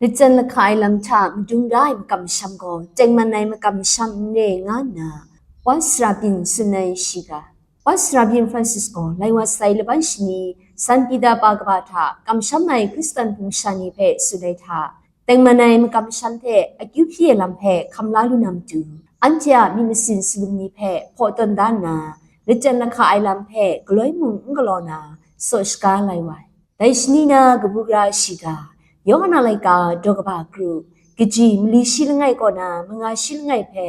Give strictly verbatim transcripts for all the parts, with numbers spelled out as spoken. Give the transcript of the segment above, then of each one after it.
Lachyan lahka ai lam hta madung da ai makam masham gaw, tengman ai makam masham n re nga nna, Wa Sara Byin tsun ai shiga. Wa Sara Byin Francis gaw lai wa sai laban shani, San Pita pa kaba hta kamsham ai Hkristan hpung sha ni hpe tsun ai hta, tengman ai makam masham hte akyu hpyi ai lam hpe hkam la lu na matu, anhte a myit masin salum ni hpe hpaw tawn da nna, lachyan lahka ai lam hpe galoi mung n galaw na, saw shaga lai wa ai. Dai shani na kabu gara shiga, Yawhan a laika daw kaba kru, kaji mali shi langai kaw na manga shi langai hpe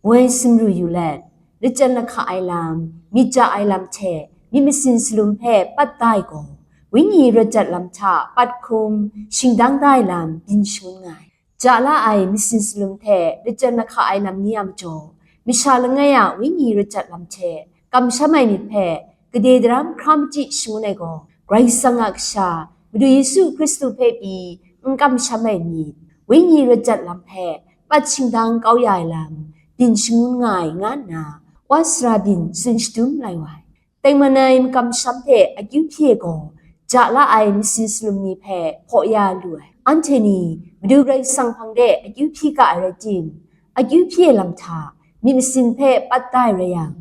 woi sumru yu let, lachyan lahka ai lam, myit ja ai lam hte myit masin salum hpe pat da ai gaw, Wenyi rawt jat lam hta pat hkum shingdang da ai lam byin shangun nga ai. Ja la ai myit masin salum hte lachyan lahka ai lam ni a majaw, masha langai a Wenyi rawt jat lam hte kamsham ai myit hpe gade daram hkra machyi shangun ai gaw, Karai Kasang a Kasha, Madu Yesu Hkristu hpe pyi n kamsham ai myit, Wenyi rawt jat lam hpe pat shingdang kau ya ai lam, byin shangun nga ai, nga nna, Wa Sara Byin tsun shadum lai wa ai. Tengman ai makam masham hte akyu hpyi ai gaw, ja la ai myit masin salum ni hpe hpaw ya lu ai. Anhte ni Madu Karai Kasang hpang de akyu hpyi ga ai rai tim, akyu hpyi ai lam hta myit masin hpe pat da ai rai yang,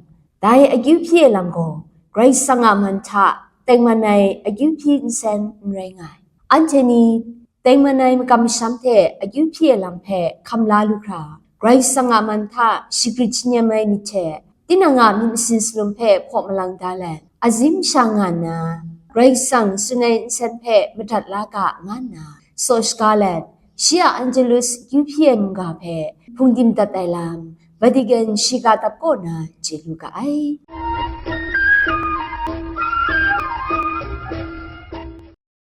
dai akyu hpyi ai lam gaw Karai Kasang a man hta tengman ai akyu hpyi nsen n rai nga ai. Anhte ni tengman ai makam masham hte akyu hpyi ai lam hpe hkam la lu hkra, Karai Kasang a man hta shagrit shanyem ai myit hte, tinang a myit masin salum hpe hpaw malang da let, azim sha nga nna, Karai Kasang tsun ai nsen hpe madat la ga, nga nna, saw shaga let, shi a Angelus akyu hpyi ai mungga hpe hpungdim dat ai lam, Vatican shiga dap kaw na chye lu ga ai.